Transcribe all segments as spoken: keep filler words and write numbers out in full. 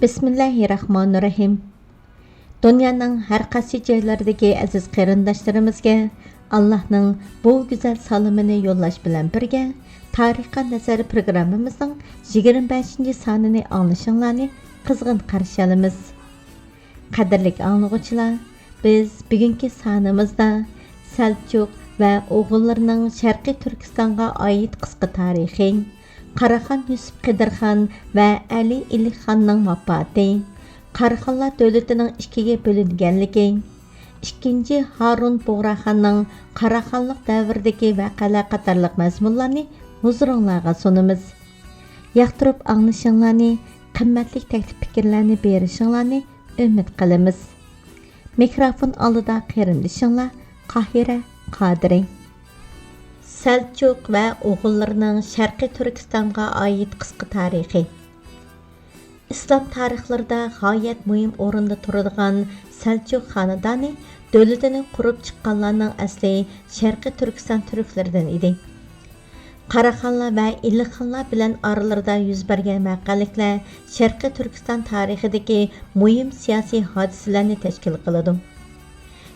بىسمىللاھىررەھمانىررەھىم. دۇنيانىڭ ھەر قايسى جايلىرىدىكى ئەزىز قېرىنداشلىرىمىزگە ئاللاھنىڭ بۇ گۈزەل سالىمىنى يوللاش بىلەن بىرگە، تارىخقا نەزەر پروگراممىمىزنىڭ يىگىرمە بەشىنچى سانىنى ئاڭلىشىڭلارنى قىزغىن قارشى ئالىمىز. قەدىرلىك ئاڭلىغۇچىلار، بىز بۈگۈنكى سانىمىزدا سەلچۇق ۋە ئوغۇللىرىنىڭ شەرقىي تۈركىستانغا ئائىت قىسقا تارىخى، قاراخان يۈسۈپ قېدىرخان ۋە ئەلى ئىلىخخاننىڭ ۋاپاتى، قاراخانلار دۆلىتىنىڭ ئىككىگە بۆلۈنگەنلىكى، ئىككىنچى ھارۇن بۇغراخاننىڭ قاراخانلىق دەۋرىدىكى ۋەقەلەر قاتارلىق مەزمۇنلارنى ھۇزۇرۇڭلارغا سۇنىمىز. ياقتۇرۇپ ئاڭلىشىڭلارنى، قىممەتلىك تەكلىپ پىكىرلەرنى بېرىشىڭلارنى ئۈمىد قىلىمىز. مىكروفون ئالدىدا قېرىندىشىڭلار قاھىرە قادىرى. سەلچۇق ۋە ئوغۇللىرىنىڭ شەرقىي تۈركىستانغا ئائىت قىسقا تارىخى. ئىسلام تارىخلىرىدا غايەت مۇھىم ئورۇندا تۇرىدىغان سەلچۇق خانىدانى دۆلىتىنى قۇرۇپ چىققانلارنىڭ ئەسلى شەرقىي تۈركىستان تۈركلىرىدىن ئىدى. قاراخانلار ۋە ئىلىخانلار بىلەن ئارىلىرىدا يۈز بەرگەن ۋەقەلىكلەر شەرقىي تۈركىستان تارىخىدىكى مۇھىم سىياسىي ھادىسىلەرنى تەشكىل قىلىدۇ.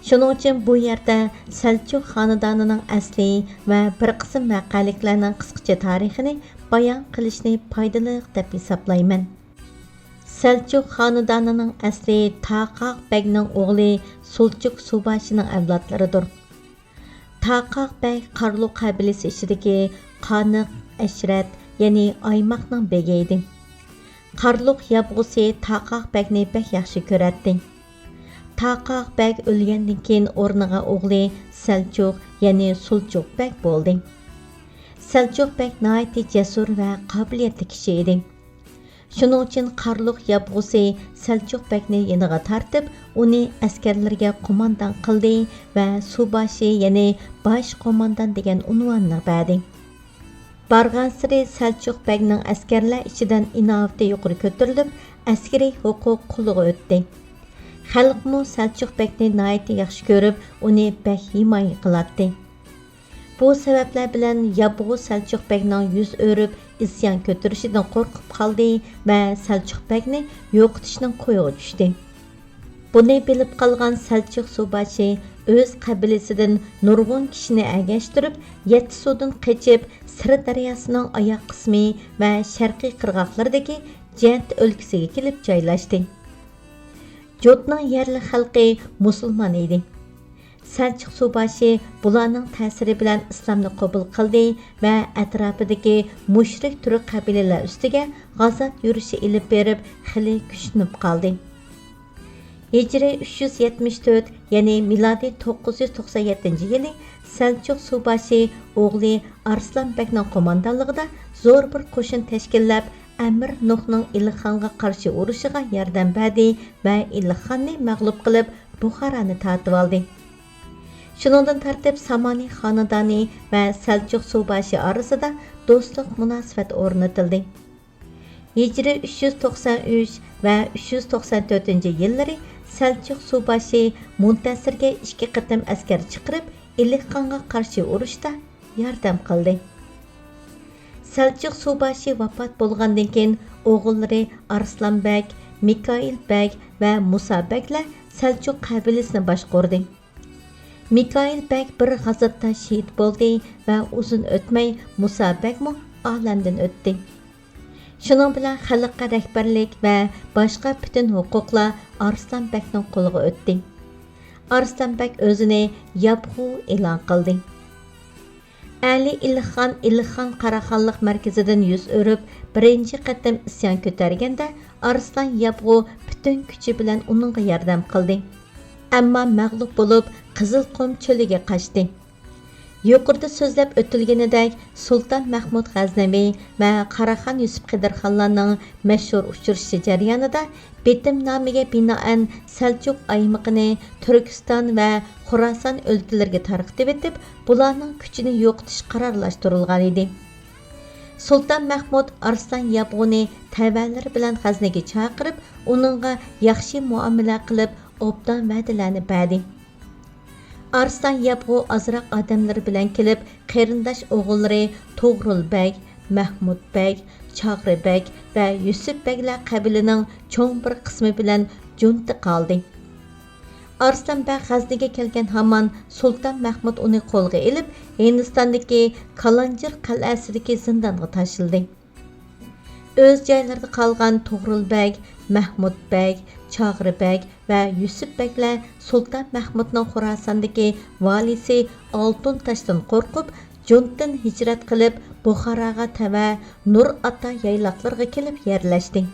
شۇنىڭ ئۈچۈن بۇ يەردە سەلچۇق خانىدانىنىڭ ئەسلى ۋە بىر قىسىم ۋەقەلىكلەرنىڭ قىسقىچە تارىخىنى بايان قىلىشنى پايدىلىق دەپ ھېسابلايمەن. سەلچۇق خانىدانىنىڭ ئەسلى تاقاق بەگنىڭ ئوغلى سۇلچۇق سۇباشىنىڭ ئەۋلادلىرىدۇر. تاقاق بەگ قارلۇق قەبىلىسى ئىچىدىكى قانىق، ئەشرەت، يەنى ئايماقنىڭ بېگى ئىدى. قارلۇق يابغۇسى تاقاق بەگنى بەك ياخشى كۆرەتتى. تاقاق بەگ ئۆلگەندىن كېيىن ئورنىغا ئوغلى سەلچۇق، يەنى سۇلچۇق بەگ بولدى. سەلچۇق بەگ ناھايىتى جەسۇر ۋە قابىلىيەتلىك كىشى ئىدى. شۇنىڭ ئۈچۈن قارلۇق يابغۇسى سەلچۇق بەگنى يېنىغا تارتىپ، ئۇنى ئەسكەرلىرىگە قوماندان قىلدى ۋە سۇباشى، يەنى باش قوماندان دېگەن ئۇنۋاننى بەردى. بارغانسېرى سەلچۇق بەگنىڭ ئەسكەرلەر ئىچىدىن ئىناۋىتى يۇقىرى كۆتۈرۈلۈپ، ئەسكىرىي ھوقۇق قولىغا ئۆتتى. خەلقمۇ سەلچۇق بەگنى ناھايىتى ياخشى كۆرۈپ، ئۇنى بەك ھىمايە قىلاتتى. بۇ سەۋەبلەر بىلەن يابغۇ سەلچۇق بەگنىڭ يۈز ئۆرۈپ ئىسيان كۆتۈرۈشىدىن قورقۇپ قالدى ۋە سەلچۇق بەگنى يوقىتىشنىڭ كويىغا چۈشتى. بۇنى بىلىپ قالغان سەلچۇق سۇباشى ئۆز قەبىلىسىدىن نۇرغۇن كىشىنى ئەگەشتۈرۈپ، يەتتە سۇدىن قېچىپ، سىر دەرياسىنىڭ ئاياغ قىسمى ۋە شەرقىي قىرغاقلىرىدىكى جەنت ئۆلكىسىگە كېلىپ جايلاشتى. جوتنىڭ يەرلىك خەلقى مۇسۇلمان ئىدى. سەلچۇق سۇباشى بۇلارنىڭ تەسىرى بىلەن ئىسلامنى قوبۇل قىلدى ۋە ئەتراپىدىكى مۇشرىك تۈرك قەبىلىلەر ئۈستىگە غازات يۈرۈشى ئېلىپ بېرىپ، خېلى كۈچلىنىپ قالدى. ھىجرىي ئۈچ يۈز يەتمىش تۆت، يەنى مىلادىي توققۇز يۈز توقسان يەتتىنچى يىلى سەلچۇق سۇباشى ئوغلى ئارسلان بەگنىڭ قوماندانلىقىدا زور بىر قوشۇن تەشكىللەپ، ئەمىر نۇھنىڭ ئىلىخانغا قارشى ئۇرۇشىغا ياردەم بەردى ۋە ئىلىخاننى مەغلۇپ قىلىپ، بۇخارانى تارتىۋالدى. شۇنىڭدىن تارتىپ سامانى خانىدانى ۋە سەلچۇق سۇباشى ئارىسىدا دوستلۇق مۇناسىۋەت ئورنىتىلدى. ھىجرىي ئۈچ يۈز توقسان ئۈچ ۋە ئۈچ يۈز توقسان تۆتىنچى يىللىرى سەلچۇق سۇباشى مۇنتەسىرگە ئىككى قېتىم ئەسكەر چىقىرىپ، ئىلىخانغا قارشى ئۇرۇشتا ياردەم قىلدى. سەلچۇق سۇباشى ۋاپات بولغاندىن كېيىن، ئوغۇللىرى ئارسلان بەگ، مىكائىل بەگ ۋە مۇسا بەگلەر سەلچۇق قەبىلىسىنى باشقۇردى. مىكائىل بەگ بىر غازاتتا شېھىت بولدى ۋە ئۇزۇن ئۆتمەي مۇسا بەگمۇ ئالەمدىن ئۆتتى. شۇنىڭ بىلەن خەلققە رەھبەرلىك ۋە باشقا پۈتۈن ھوقۇقلار ئارسلان بەگنىڭ قولىغا ئۆتتى. ئارسلان بەگ ئۆزىنى ياپغۇ ئېلان قىلدى. ئەلى ئىلىخان ئىلىخان قاراخانلىق مەركىزىدىن يۈز ئۆرۈپ، بىرىنچى قېتىم ئىسيان كۆتەرگەندە، ئارسلان ياپغۇ پۈتۈن كۈچى بىلەن ئۇنىڭغا ياردەم قىلدى. ئەمما مەغلۇپ بولۇپ، قىزىلقۇم چۆلىگە قاچتى. يۇقىرىدا سۆزلەپ ئۆتۈلگىنىدەك، سۇلتان مەھمۇد غەزنەۋى ۋە قاراخان يۈسۈپ قېدىرخانلارنىڭ مەشھۇر ئۇچرىشىشى جەريانىدا، بېتىمنامىگە بىنائەن سەلچۇق ئايمىقىنى تۈركىستان ۋە خوراسان ئۆلكىلىرىگە تارقىتىۋېتىپ، بۇلارنىڭ كۈچىنى يوقىتىش قارارلاشتۇرۇلغانىدى. سۇلتان مەھمۇد ئارسلان ياپغۇنى تەۋەلىرى بىلەن غەزنىگە چاقىرىپ، ئۇنىڭغا ياخشى مۇئامىلە قىلىپ، ئوبدان ۋەدىلەرنى بەردى. ئارسلان ياپغۇ ئازراق ئادەملىرى بىلەن كېلىپ، قېرىنداش ئوغۇللىرى توغرۇل بەگ، مەھمۇد بەگ، چاغرى بەگ ۋە يۈسۈپ بەگلەر قەبىلىنىڭ چوڭ بىر قىسمى بىلەن جۇنتى قالدى. ئارسلان بەگ غەزنىگە كەلگەن ھامان سۇلتان مەھمۇد ئۇنى قولغا ئېلىپ، ھىندىستاندىكى كالانجىر قەلئەسىدىكى زىندانغا تاشلىدى. ئۆز جايلىرىدا قالغان توغرۇل بەگ، مەھمۇد بەگ، چاغرى بەگ ۋە يۈسۈپ بەگلەر سۇلتان مەھمۇدنىڭ خوراساندىكى ۋالىسى ئالتۇن تاشتىن قورقۇپ، جۇنتتىن ھىجرەت قىلىپ، بۇخاراغا تەۋە نۇر ئاتا يايلاقلىرىغا كېلىپ يەرلەشتى.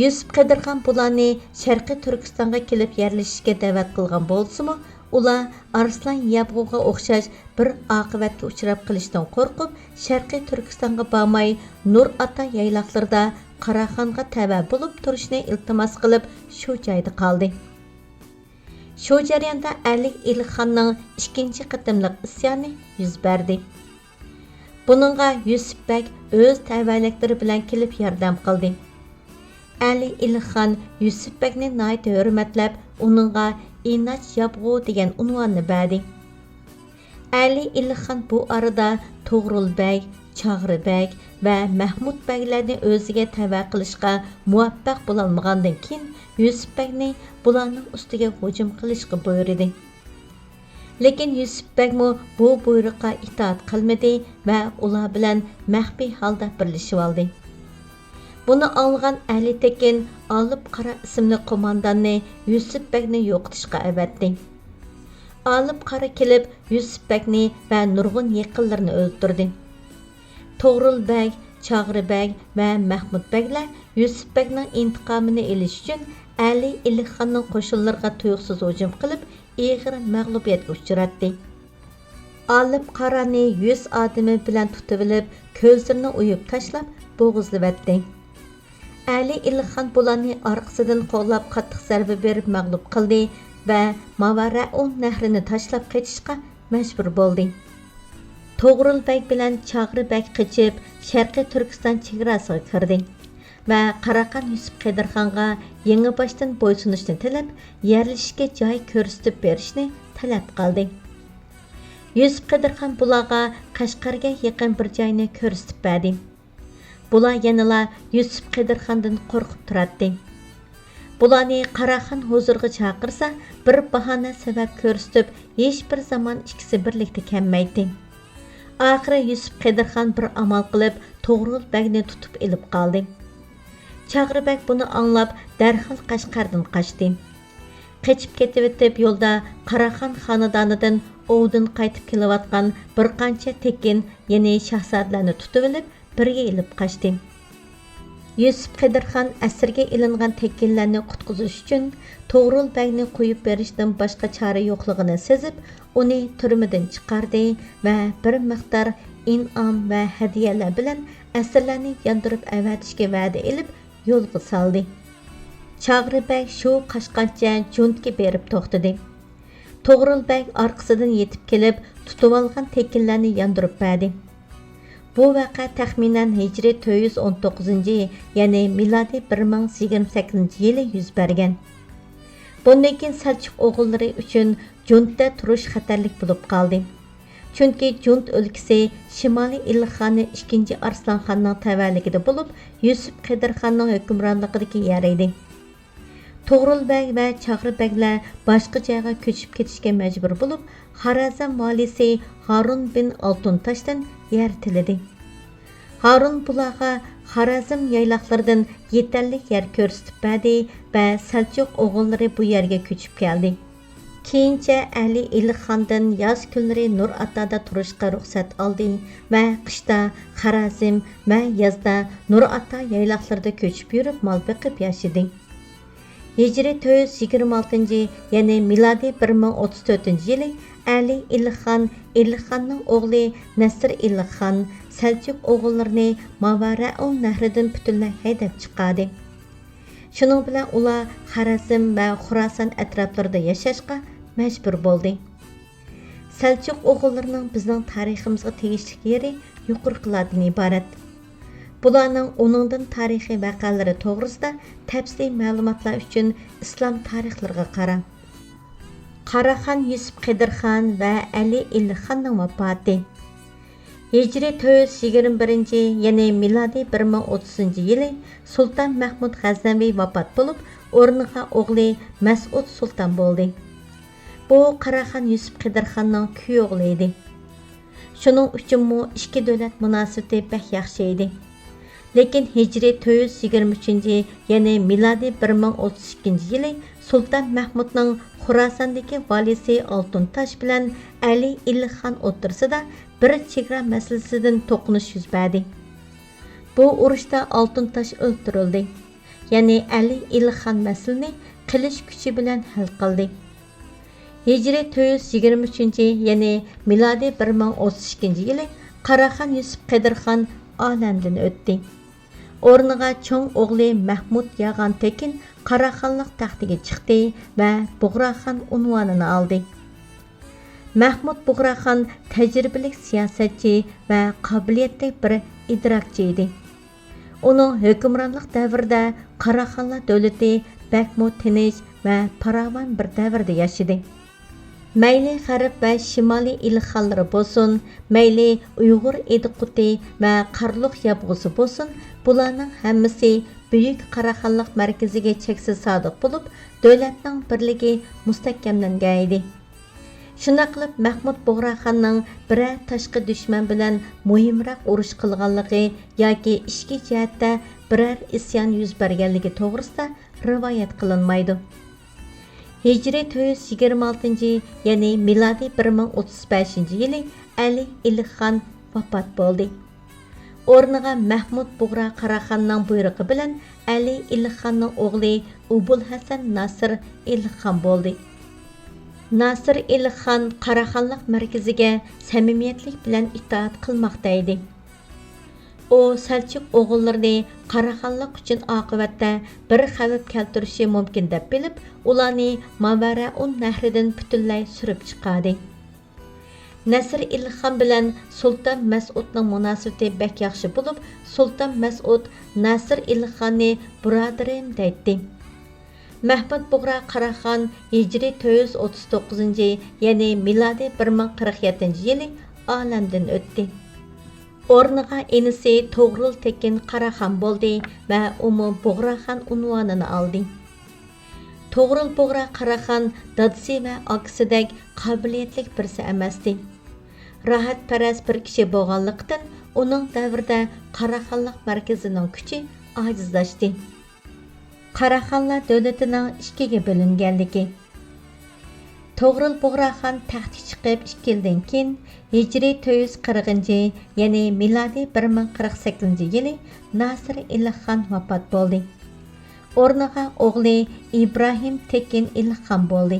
يۈسۈپ قېدىرخان بۇلارنى شەرقىي تۈركىستانغا كېلىپ يەرلىشىشكە دەۋەت قىلغان بولسىمۇ، ئۇلار ئارسلان يابغۇغا ئوخشاش بىر ئاقىۋەتكە ئۇچراپ قېلىشتىن قورقۇپ، شەرقىي تۈركىستانغا بارماي، نۇر ئاتا يايلاقلىرىدا قاراخانغا تەۋە بولۇپ تۇرۇشنى ئىلتىماس قىلىپ، شۇ جايدا قالدى. شۇ جەرياندا ئەلى ئىلىخاننىڭ ئىككىنچى قېتىملىق ئىسيانى يۈز بەردى. بۇنىڭغا يۈسۈپ بەگ ئۆز تەۋەلىكلىرى بىلەن كېلىپ ياردەم قىلدى. ئەلى ئىلىخان يۈسۈپ بەگنى ناھايىتى ھۆرمەتلەپ، ئۇنىڭغا ئىناچ يابغۇ دېگەن ئۇنۋاننى بەردى. ئەلى ئىلىخان بۇ ئارىدا توغرۇل بەگ، چاغرى بەگ ۋە مەھمۇد بەگلەرنى ئۆزىگە تەۋە قىلىشقا مۇۋەپپەق بولالمىغاندىن كېيىن، يۈسۈپ بەگنى بۇلارنىڭ ئۈستىگە ھۇجۇم قىلىشقا بۇيرۇدى. لېكىن يۈسۈپ بەگمۇ بۇ بۇيرۇققا ئىتائەت قىلمىدى ۋە ئۇلار بىلەن مەخپىي ھالدا بىرلىشىۋالدى. بۇنى ئاڭلىغان ئەلى تېكىن ئالىپ قارا ئىسىملىك قومانداننى يۈسۈپ بەگنى يوقىتىشقا ئەۋەتتى. ئالىپ قارا كېلىپ، يۈسۈپ بەگنى ۋە نۇرغۇن يېقىنلىرىنى ئۆلتۈردى. توغرۇل بەگ، چاغرى بەگ ۋە مەھمۇد بەگلەر يۈسۈپ بەگنىڭ ئىنتىقامىنى ئېلىش ئۈچۈن ئەلى ئىلىخاننىڭ قوشۇنلىرىغا تۇيۇقسىز ھۇجۇم قىلىپ، ئېغىر مەغلۇبىيەتكە ئۇچراتتى. ئالىپ قارانى يۈز ئادىمى بىلەن تۇتۇۋېلىپ، كۆزلىرىنى ئويۇپ تاشلاپ، بوغۇزلىۋەتتى. ئەلى ئىلىخان بۇلارنى ئارقىسىدىن قوغلاپ، قاتتىق زەربە بېرىپ مەغلۇپ قىلدى ۋە ماۋارەئۇن نەھرىنى تاشلاپ قېچىشقا مەجبۇر بولدى. توغرۇل بەگ بىلەن چاغرى بەگ قېچىپ، شەرقىي تۈركىستان چېگراسىغا كىردى ۋە قاراخان يۈسۈپ قېدىرخانغا يېڭىباشتىن بويسۇنۇشنى تىلەپ، يەرلىشىشكە جاي كۆرسىتىپ بېرىشنى تەلەپ قىلدى. يۈسۈپ قېدىرخان بۇلارغا قەشقەرگە يېقىن بىر جاينى كۆرسىتىپ بەردى. بۇلار يەنىلا يۈسۈپ قېدىرخاندىن قورقۇپ تۇراتتى. بۇلارنى قاراخان ھۇزۇرىغا چاقىرسا، بىر باھانە سەۋەب كۆرسىتىپ، ھېچبىر زامان ئىككىسى بىرلىكتە كەلمەيتتى. ئاخىرى يۈسۈپ قېدىرخان بىر ئامال قىلىپ، توغرۇل بەگنى تۇتۇپ ئېلىپ قالدى. چاغرى بەگ بۇنى ئاڭلاپ، دەرھال قەشقەردىن قاچتى. قېچىپ كېتىۋېتىپ، يولدا قاراخان خانىدانىدىن ئوۋدىن قايتىپ كېلىۋاتقان بىر قانچە تېكىن، يەنى شاھزادىلەرنى تۇتۇۋېلىپ، بىرگە ئېلىپ قاچتى. يۈسۈپ قېدىرخان ئەسىرگە ئېلىنغان تېكىنلەرنى قۇتقۇزۇش ئۈچۈن، توغرۇل بەگنى قويۇپ بېرىشتىن باشقا چارە يوقلۇقىنى سېزىپ، ئۇنى تۈرمىدىن چىقاردى ۋە بىر مىقدار ئىنئام ۋە ھەدىيەلەر بىلەن ئەسىرلەرنى ياندۇرۇپ ئەۋەتىشكە ۋەدە ئېلىپ، يولغا سالدى. چاغرى بەگ شۇ قاچقانچە جۇنتكە بېرىپ توختىدى. توغرۇل بەگ ئارقىسىدىن يېتىپ كېلىپ، تۇتۇۋالغان تېكىنلەرنى ياندۇرۇپ بەردى. بۇ ۋەقە تەخمىنەن ھىجرىي تۆت يۈز ئون توققۇزىنچى، يەنى مىلادىي بىر مىڭ يۈز يىگىرمە سەككىزىنچى يىلى يۈز بەرگەن. بۇندىن كېيىن سەلچۇق ئوغۇللىرى ئۈچۈن جۇنتتا تۇرۇش خەتەرلىك بولۇپ قالدى. چۈنكى جۇنت ئۆلكىسى شىمالىي ئىلىخانى ئىككىنچى ئارسلانخاننىڭ تەۋەلىكىدە بولۇپ، يۈسۈپ قېدىرخاننىڭ ھۆكۈمرانلىقىدىكى يەر ئىدى. توغرۇل بەگ ۋە چاغرى بەگلەر باشقا جايغا كۆچۈپ كېتىشكە مەجبۇر بولۇپ، خارەزم ۋالىسى ھارۇن بىن ئالتۇن تاشتىن يەر تىلىدى. ھارۇن بۇلارغا خارەزم يايلاقلىرىدىن يېتەرلىك يەر كۆرسىتىپ بەردى ۋە سەلچۇق ئوغۇللىرى بۇ يەرگە كۆچۈپ كەلدى. كېيىنچە ئەلى ئىلىخاندىن ياز كۈنلىرى نۇر ئاتادا تۇرۇشقا رۇخسەت ئالدى ۋە قىشتا خارەزم ۋە يازدا نۇر ئاتا يايلاقلىرىدا كۆچۈپ يۈرۈپ مال بېقىپ ياشىدى. ھىجرىي تۆت يۈز يىگىرمە ئالتىنچى، يەنى مىلادىي بىر مىڭ ئوتتۇز تۆتىنچى يىلى ئەلى ئىلىخان، ئىلىخاننىڭ ئوغلى نەسىر ئىلىخان سەلچۇق ئوغۇللىرىنى ماۋارەئۇن نەھرىدىن پۈتۈنلەي ھەيدەپ چىقاردى. شۇنىڭ بىلەن ئۇلار خارەزم ۋە خۇراسان ئەتراپلىرىدا ياشاشقا مەجبۇر بولدى. سەلچۇق ئوغۇللىرىنىڭ بىزنىڭ تارىخىمىزغا تېگىشلىك يېرى يۇقىرىقىلاردىن ئىبارەت. بۇلارنىڭ ئۇنىڭدىن تارىخىي ۋەقەلىرى توغرىسىدا تەپسىلىي مەلۇماتلار ئۈچۈن ئىسلام تارىخلىرىغا قاراڭ. قاراخان يۈسۈپ قېدىرخان ۋە ئەلى ئىلىخاننىڭ ۋاپاتى. ھىجرىي تۆت يۈز يىگىرمە بىرىنچى، يەنى مىلادىي بىر مىڭ ئوتتۇزىنچى يىلى سۇلتان مەھمۇد غەزنەۋى ۋاپات بولۇپ، ئورنىغا ئوغلى مەسئۇد سۇلتان بولدى. بۇ قاراخان يۈسۈپ قېدىرخاننىڭ كۈيئوغلى ئىدى. شۇنىڭ ئۈچۈنمۇ ئىككى دۆلەت مۇناسىۋىتى بەك ياخشى ئىدى. لېكىن ھىجرىي تۆت يۈز يىگىرمە ئۈچىنچى، يەنى مىلادىي بىر مىڭ ئوتتۇز ئىككىنچى يىلى سۇلتان مەھمۇدنىڭ خوراساندىكى ۋالىسى ئالتۇن تاش بىلەن ئەلى ئىلىخان ئوتتۇرىسىدا بىر چېگرا مەسىلىسىدىن توقۇنۇش يۈز بەردى. بۇ ئۇرۇشتا ئالتۇن تاش ئۆلتۈرۈلدى. يەنى ئەلى ئىلىخان مەسىلىنى قىلىچ كۈچى بىلەن ھەل قىلدى. ھىجرىي تۆت يۈز يىگىرمە ئۈچىنچى، يەنى مىلادىي بىر مىڭ ئوتتۇز ئىككىنچى يىلى قاراخان يۈسۈپ قېدىرخان ئالەمدىن ئۆتتى. ئورنىغا چوڭ ئوغلى مەھمۇد ياغان تېكىن قاراخانلىق تەختىگە چىقتى ۋە بۇغراخان ئۇنۋانىنى ئالدى. مەھمۇد بۇغراخان تەجرىبىلىك سىياسەتچى ۋە قابىلىيەتلىك بىر ئىدراكچى ئىدى. ئۇنىڭ ھۆكۈمرانلىق دەۋرىدە قاراخانلار دۆلىتى بەكمۇ تىنچ ۋە پاراۋان بىر دەۋردە ياشىدى. مەيلى غەرب ۋە شىمالىي ئىلىخانلىرى بولسۇن، مەيلى ئۇيغۇر ئىدىقۇتى ۋە قارلۇق يابغۇسى بولسۇن، بۇلارنىڭ ھەممىسى بۈيۈك قاراخانلىق مەركىزىگە چەكسىز سادىق بولۇپ، دۆلەتنىڭ بىرلىكى مۇستەھكەملەنگەن ئىدى. شۇنداق قىلىپ، مەھمۇد بۇغراخاننىڭ بىرەر تاشقى دۈشمەن بىلەن مۇھىمراق ئۇرۇش قىلغانلىقى ياكى ئىچكى جەھەتتە بىرەر ئىسيان يۈز بەرگەنلىكى توغرىسىدا رىۋايەت قىلىنمايدۇ. ھىجرىي تۆت يۈز يىگىرمە ئالتىنچى، يەنى مىلادىي بىر مىڭ ئوتتۇز بەشىنچى يىلى ئەلى ئىلىخان ۋاپات بولدى. ئورنىغا مەھمۇد بۇغرا قاراخاننىڭ بۇيرۇقى بىلەن ئەلى ئىلىخاننىڭ ئوغلى ئوبۇلھەسەن ناسىر ئىلىخان بولدى. ناسىر ئىلىخان قاراخانلىق مەركىزىگە سەمىمىيەتلىك بىلەن ئىتائەت قىلماقتا ئىدى. ئۇ سەلچۇق ئوغۇللىرىنى قاراخانلىق ئۈچۈن ئاقىۋەتتە بىر خەۋپ كەلتۈرۈشى مۇمكىن دەپ بىلىپ، ئۇلارنى ماۋەرەئۇن نەھرىدىن پۈتۈنلەي سۈرۈپ چىقاردى. نەسىر ئىلىخان بىلەن سۇلتان مەسئۇدنىڭ مۇناسىۋىتى بەك ياخشى بولۇپ، سۇلتان مەسئۇد نەسىر ئىلىخاننى بۇرادىرىم دەيتتى. مەھمۇد بۇغرا قاراخان ھىجرىي تۆت يۈز ئوتتۇز توققۇزىنچى، يەنى مىلادىي بىر مىڭ قىرىق يەتتىنچى يىلى ئالەمدىن ئۆتتى. ئورنىغا ئىنىسى توغرۇل تېكىن قاراخان بولدى ۋە ئۇمۇ بۇغراخان ئۇنۋانىنى ئالدى. توغرۇل بۇغرا قاراخان دادىسى ۋە ئاكىسىدەك قابىلىيەتلىك بىرسى ئەمەستى. راھەتپەرەس بىر كىشى بولغانلىقتىن، ئۇنىڭ دەۋرىدە قاراخانلىق مەركىزىنىڭ كۈچى ئاجىزلاشتى. قاراخانلار دۆلىتىنىڭ ئىككىگە بۆلۈنگەنلىكى. توغرۇل بۇغراخان تەختكە چىقىپ ئىككى يىلدىن كېيىن، ھىجرىي تۆت يۈز قىرىقىنچى، يەنى مىلادىي بىر مىڭ قىرىق سەككىزىنچى يىلى ناسىر ئىلىخان ۋاپات بولدى. ئورنىغا ئوغلى ئىبراھىم تېكىن ئىلىخان بولدى.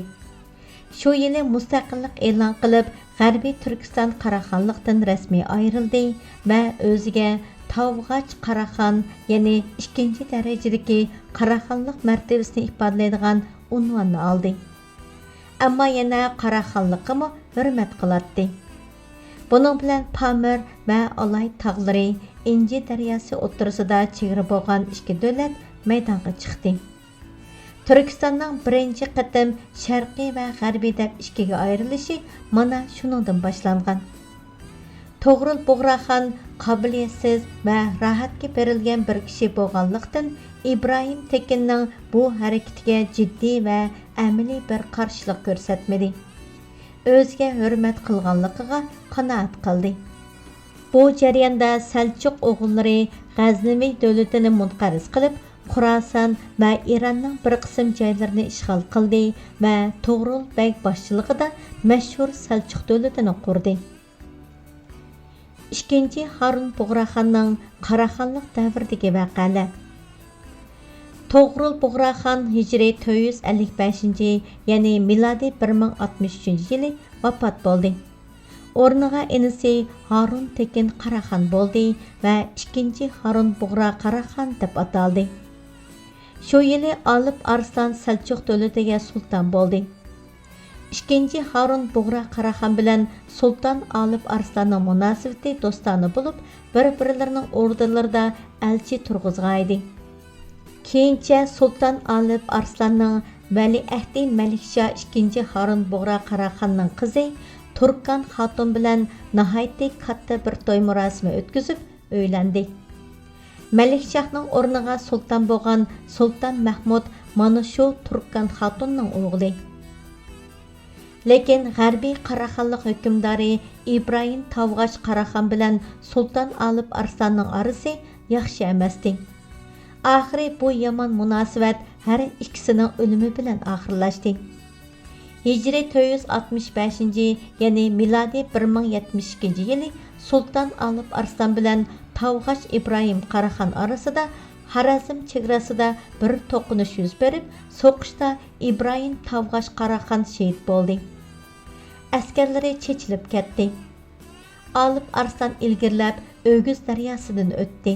شۇ يىلى مۇستەقىللىق ئېلان قىلىپ، غەربىي تۈركىستان قاراخانلىقتىن رەسمىي ئايرىلدى ۋە ئۆزىگە تاۋغاچ قاراخان، يەنى ئىككىنچى دەرىجىدىكى قاراخانلىق مەرتىۋىسىنى ئىپادىلەيدىغان ئۇنۋاننى ئالدى. ئەمما يەنە قاراخانلىققىمۇ ھۆرمەت قىلاتتى. بۇنىڭ بىلەن پامىر ۋە ئالاي تاغلىرى، ئىنجى دەرياسى ئوتتۇرىسىدا چېگرا بولغان ئىككى دۆلەت مەيدانغا چىقتى. تۈركىستاننىڭ بىرىنچى قېتىم شەرقىي ۋە غەربىي دەپ ئىككىگە ئايرىلىشى مانا شۇنىڭدىن باشلانغان. توغرۇل بۇغراخان قابىلىيەتسىز ۋە راھەتكە بېرىلگەن بىر كىشى بولغانلىقتىن، ئىبراھىم تېكىننىڭ بۇ ھەرىكىتىگە جىددىي ۋە ئەمەلىي بىر قارشىلىق كۆرسەتمىدى. ئۆزىگە ھۆرمەت قىلغانلىقىغا قانائەت قىلدى. بۇ جەرياندا سەلچۇق ئوغۇللىرى غەزنىۋى دۆلىتىنى مۇنقەرز قىلىپ، خوراسان ۋە ئىراننىڭ بىر قىسىم جايلىرىنى ئىشغال قىلدى ۋە توغرۇل بەگ باشچىلىقىدا مەشھۇر سەلچۇق دۆلىتىنى قۇردى. ئىككىنچى ھارۇن بۇغراخاننىڭ قاراخانلىق دەۋرىدىكى ۋەقەلەر. توغرۇل بۇغراخان ھىجرىي تۆت يۈز ئەللىك بەشىنچى، يەنى مىلادىي بىر مىڭ ئاتمىش ئۈچىنچى يىلى ۋاپات بولدى. ئورنىغا ئىنىسى ھارۇن تېكىن قاراخان بولدى ۋە ئىككىنچى ھارۇن بۇغرا قاراخان دەپ ئاتالدى. شۇ يىلى ئالىپ ئارسلان سەلچۇق دۆلىتىگە سۇلتان بولدى. ئىككىنچى ھارۇن بۇغرا قاراخان بىلەن سۇلتان ئالىپ ئارسلاننىڭ مۇناسىۋىتى دوستانە بولۇپ، بىر-بىرلىرىنىڭ ئوردىلىرىدا ئەلچى تۇرغۇزغانىدى. كېيىنچە سۇلتان ئالىپ ئارسلاننىڭ ۋەلىئەھدى مەلىكشا ئىككىنچى ھارۇن بۇغرا قاراخاننىڭ قىزى تۇركان خاتۇن بىلەن ناھايىتى كاتتا بىر توي مۇراسىمى ئۆتكۈزۈپ ئۆيلەندى. مەلىكشاھنىڭ ئورنىغا سۇلتان بولغان سۇلتان مەھمۇد مانا شۇ تۇركان خاتۇننىڭ ئوغلى. لېكىن غەربىي قاراخانلىق ھۆكۈمدارى ئىبراھىم تاۋغاش قاراخان بىلەن سۇلتان ئالىپ ئارسلاننىڭ ئارىسى ياخشى ئەمەستى. ئاخىرى بۇ يامان مۇناسىۋەت ھەر ئىككىسىنىڭ ئۆلۈمى بىلەن ئاخىرلاشتى. ھىجرىي تۆت يۈز ئاتمىش بەشىنچى، يەنى مىلادىي بىر مىڭ يەتمىش ئىككىنچى يىلى سۇلتان ئالىپ ئارسلان بىلەن تاۋغاش ئىبراھىم قاراخان ئارىسىدا خارەزم چېگراسىدا بىر توقۇنۇش يۈز بېرىپ، سوقۇشتا ئىبراھىم تاۋغاش قاراخان شېھىت بولدى. ئەسكەرلىرى چېچىلىپ كەتتى. ئالىپ ئارسلان ئىلگىرىلەپ ئۆگۈز دەرياسىدىن ئۆتتى.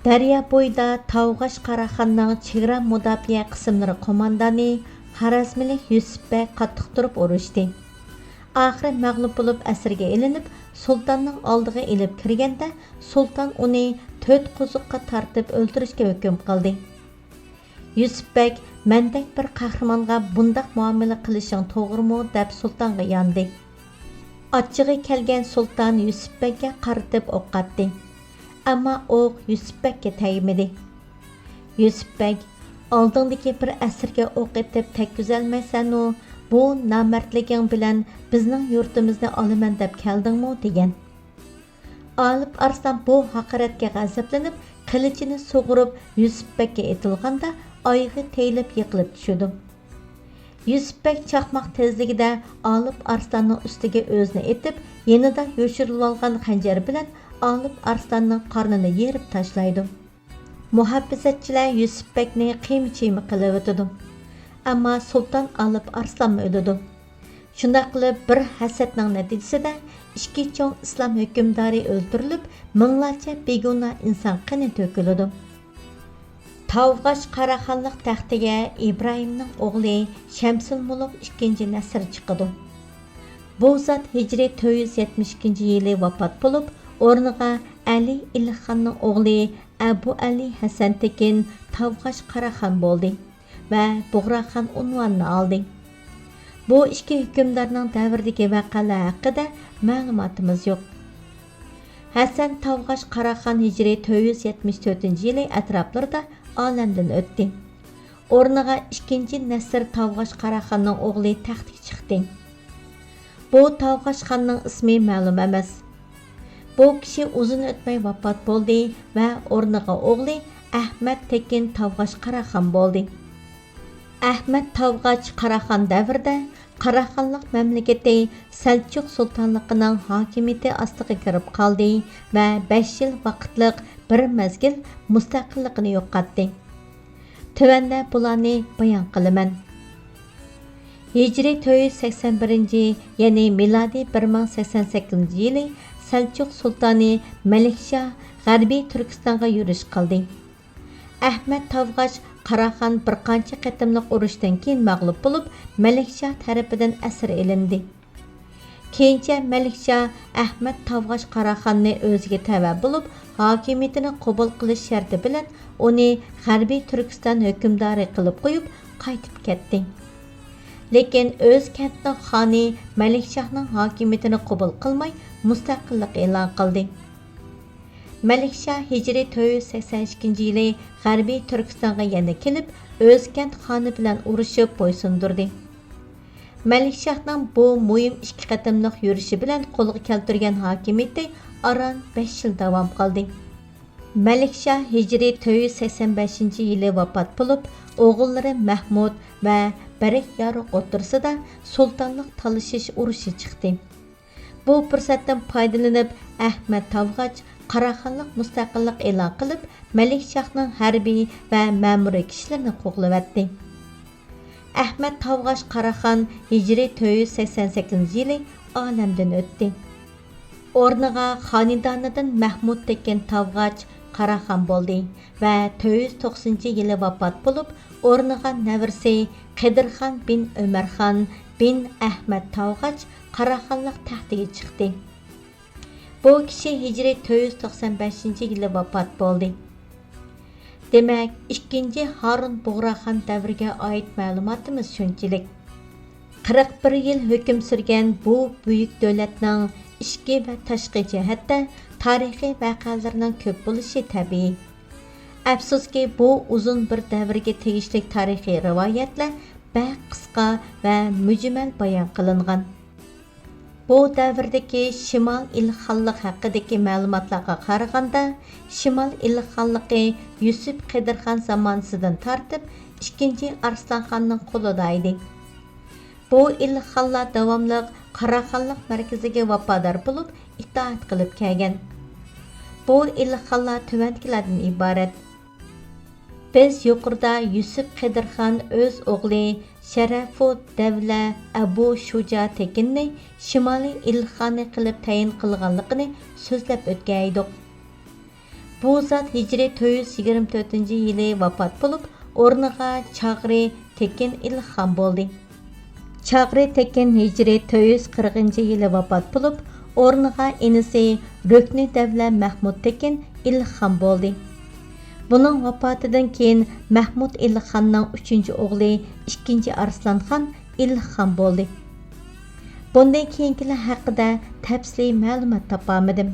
دەريا بويىدا تاۋغاش قاراخاننىڭ چېگرا مۇداپىئە قىسىملىرى قوماندانى خارەزملىك يۈسۈپ بەگ قاتتىق تۇرۇپ ئۇرۇشتى. ئاخىرى مەغلۇپ بولۇپ ئەسىرگە ئېلىنىپ، سۇلتاننىڭ ئالدىغا ئېلىپ كىرگەندە، سۇلتان ئۇنى تۆت قوزۇققا تارتىپ ئۆلتۈرۈشكە ھۆكۈم قىلدى. يۈسۈپ بەگ، «مەندەك بىر قەھرىمانغا بۇنداق مۇئامىلە قىلىشىڭ توغرىمۇ؟» دەپ سۇلتانغا ياندى. ئاچچىقى كەلگەن سۇلتان يۈسۈپ بەگكە قارىتىپ ئوق ئاتتى. ئەمما ئوق يۈسۈپ بەگكە تەگمىدى. يۈسۈپ بەگ، «ئالدىڭدىكى بىر ئەسىرگە ئوق ئېتىپ تەگكۈزەلمەيسەنۇ، بۇ نامەردلىكىڭ بىلەن بىزنىڭ يۇرتىمىزنى ئالىمەن دەپ كەلدىڭمۇ؟» دېگەن. ئالىپ ئارسلان بۇ ھاقارەتكە غەزەپلىنىپ، قىلىچىنى سۇغۇرۇپ يۈسۈپ بەگكە ئېتىلغاندا، ئايىغى تېيىلىپ يىقىلىپ چۈشىدۇ. يۈسۈپ بەگ چاقماق تېزلىكىدە ئالىپ ئارسلاننىڭ ئۈستىگە ئۆزىنى ئېتىپ، يېنىدا يوشۇرۇۋالغان خەنجەر بىلەن ئالىپ ئارسلاننىڭ قارنىنى يېرىپ تاشلايدۇ. مۇھاپىزەتچىلەر يۈسۈپ بەگنى قىيما-چىيما قىلىۋېتىدۇ. ئەمما سۇلتان ئالىپ ئارسلانمۇ ئۆلىدۇ. شۇنداق قىلىپ، بىر ھەسەتنىڭ نەتىجىسىدە ئىككى چوڭ ئىسلام ھۆكۈمدارى ئۆلتۈرۈلۈپ، مىڭلارچە بىگۇناھ ئىنسان قېنى تۆكۈلىدۇ. تاۋغاش قاراخانلىق تەختىگە ئىبراھىمنىڭ ئوغلى شەمسۇلمۇلۇك ئىككىنچى نەسىر چىقىدۇ. بۇ زات ھىجرىي تۆت يۈز يەتمىش ئىككىنچى يىلى ۋاپات بولۇپ، ئورنىغا ئەلى ئىلىخاننىڭ ئوغلى ئەبۇ ئەلى ھەسەن تېكىن تاۋغاش قاراخان بولدى ۋە بۇغراخان ئۇنۋانىنى ئالدى. بۇ ئىككى ھۆكۈمدارنىڭ دەۋرىدىكى ۋەقەلەر ھەققىدە مەلۇماتىمىز يوق. ھەسەن تاۋغاش قاراخان ھىجرىي تۆت يۈز يەتمىش تۆتىنچى يىلى ئەتراپلىرىدا ئالەمدىن ئۆتتى. ئورنىغا ئىككىنچى نەسىر تاۋغاش قاراخاننىڭ ئوغلى تەختكە چىقتى. بۇ تاۋغاش خاننىڭ ئىسمى مەلۇم ئەمەس. بۇ كىشى ئۇزۇن ئۆتمەي ۋاپات بولدى ۋە ئورنىغا ئوغلى ئەھمەد تېكىن تاۋغاش قاراخان بولدى. ئەھمەد تاۋغاچ قاراخان دەۋرىدە قاراخانلىق مەملىكىتى سەلچۇق سۇلتانلىقىنىڭ ھاكىمىيىتى ئاستىغا كىرىپ قالدى ۋە بەش يىل ۋاقىتلىق بىر مەزگىل مۇستەقىللىقىنى يوقاتتى. تۆۋەندە بۇلارنى بايان قىلىمەن. ھىجرىي تۆت يۈز سەكسەن بىرىنچى، يەنى مىلادىي بىر مىڭ سەكسەن سەككىزىنچى يىلى سەلچۇق سۇلتانى مەلىكشاھ غەربىي تۈركىستانغا يۈرۈش قىلدى. ئەھمەد تاۋغاچ قاراخان بىر قانچە قېتىملىق ئۇرۇشتىن كېيىن مەغلۇپ بولۇپ، مەلىكشاھ تەرىپىدىن ئەسىر ئېلىندى. كېيىنچە مەلىكشاھ ئەھمەد تاۋغاش قاراخاننى ئۆزىگە تەۋە بولۇپ، ھاكىمىيىتىنى قوبۇل قىلىش شەرتى بىلەن ئۇنى غەربىي تۈركىستان ھۆكۈمدارى قىلىپ قويۇپ، قايتىپ كەتتى. لېكىن ئۆزكەنتنىڭ خانى مەلىكشاھنىڭ ھاكىمىيىتىنى قوبۇل قىلماي، مۇستەقىللىق ئېلان قىلدى. مەلىكشاھ ھىجرىي تۆت يۈز سەكسەن ئىككىنچى يىلى غەربىي تۈركىستانغا يەنە كېلىپ، ئۆزكەنت خانى بىلەن ئۇرۇشۇپ بويسۇندۇردى. مەلىكشاھنىڭ بۇ مۇھىم ئىككى قېتىملىق يۈرۈشى بىلەن قولغا كەلتۈرگەن ھاكىمىيىتى ئاران بەش يىل داۋام قىلدى. مەلىكشاھ ھىجرىي تۆت يۈز سەكسەن بەشىنچى يىلى ۋاپات بولۇپ، ئوغۇللىرى مەھمۇد ۋە بەرك يارۇق ئوتتۇرىسىدا سۇلتانلىق تالىشىش ئۇرۇشى چىقتى. بۇ پۇرسەتتىن پايدىلىنىپ، ئەھمەد تاۋغاچ قاراخانلىق مۇستەقىللىق ئېلان قىلىپ، مەلىكشاھنىڭ ھەربىي ۋە مەمۇرىي كۈچلىرىنى قوغلىۋەتتى. ئەھمەد تاۋغاچ قاراخان ھىجرىي تۆت يۈز سەكسەن سەككىزىنچى يىلى ئالەمدىن ئۆتتى. ئورنىغا خانىدانىدىن مەھمۇد تېكىن تاۋغاچ قاراخان بولدى ۋە تۆت يۈز توقسىنىنچى يىلى ۋاپات بولۇپ، ئورنىغا نەۋرىسى قىدىرخان بىن ئۆمەرخان بىن ئەھمەد تاۋغاچ قاراخانلىق تەختىگە چىقتى. بۇ كىشى ھىجرىي تۆت يۈز توقسان بەشىنچى يىلى ۋاپات بولدى. دېمەك، ئىككىنچى ھارۇن بۇغراخان دەۋرىگە ئائىت مەلۇماتىمىز شۇنچىلىك. قىرىق بىر يىل ھۆكۈم سۈرگەن بۇ بۈيۈك دۆلەتنىڭ ئىچكى ۋە تاشقى جەھەتتە تارىخىي ۋەقەلىرىنىڭ كۆپ بولۇشى تەبىئىي. ئەپسۇسكى، بۇ ئۇزۇن بىر دەۋرگە تېگىشلىك تارىخىي رىۋايەتلەر بەك قىسقا ۋە مۈجمەل بايان قىلىنغان. بۇ دەۋردىكى شىمال ئىلخانلىق ھەققىدىكى مەلۇماتلارغا قارىغاندا، شىمال ئىلخانلىقى يۈسۈپ قېدىرخان زامانىسىدىن تارتىپ ئىككىنچى ئارسلانخاننىڭ قولىدا ئىدى. بۇ ئىلخانلار داۋاملىق قاراخانلىق مەركىزىگە ۋاپادار بولۇپ، ئىتائەت قىلىپ كەلگەن. بۇ ئىلخانلار تۆۋەندىكىلەردىن ئىبارەت. بىز يۇقىرىدا يۈسۈپ قېدىرخان ئۆز ئوغلى شەرەفۇددەۋلە ئەبۇ شۇجا تېكىننى شىمالىي ئىلخانى قىلىپ تەيىن قىلغانلىقىنى سۆزلەپ ئۆتكەن ئىدۇق. بۇ زات ھىجرىي تۆت يۈز يىگىرمە تۆتىنچى يىلى ۋاپات بولۇپ، ئورنىغا چاغرى تېكىن ئىلخان بولدى. چاغرى تېكىن ھىجرىي تۆت يۈز قىرىقىنچى يىلى ۋاپات بولۇپ، ئورنىغا ئىنىسى رۈكنى دەۋلە مەھمۇد تېكىن ئىلخان بولدى. بۇنىڭ ۋاپاتىدىن كېيىن مەھمۇد ئىلخاننىڭ ئۈچىنچى ئوغلى ئىككىنچى ئارسلانخان ئىلخان بولدى. بۇندىن كېيىنكىلەر ھەققىدە تەپسىلىي مەلۇمات تاپالمىدىم.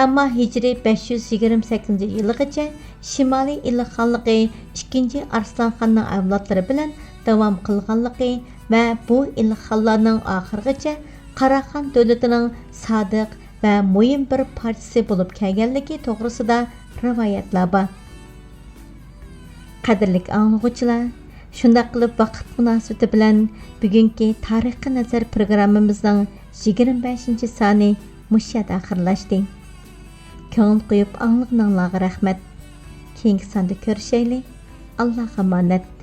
ئەمما ھىجرىي بەش يۈز يىگىرمە سەككىزىنچى يىلىغىچە شىمالىي ئىلخانلىقى ئىككىنچى ئارسلانخاننىڭ ئەۋلادلىرى بىلەن داۋام قىلغانلىقى ۋە بۇ ئىلخانلارنىڭ ئاخىرغىچە قاراخان دۆلىتىنىڭ سادىق ۋە مۇھىم بىر پارچىسى بولۇپ كەلگەنلىكى توغرىسىدا رىۋايەتلەر بار. قەدىرلىك ئاڭلىغۇچىلار، شۇنداق قىلىپ ۋاقىت مۇناسىۋىتى بىلەن بۈگۈنكى تارىخقا نەزەر پروگراممىمىزنىڭ يىگىرمە بەشىنچى سانى مۇشۇ يەردە ئاخىرلاشتى. كۆڭۈل قويۇپ ئاڭلىغىنىڭلارغا رەھمەت. كېيىنكى ساندا كۆرۈشەيلى. ئاللاغا ئامانەت.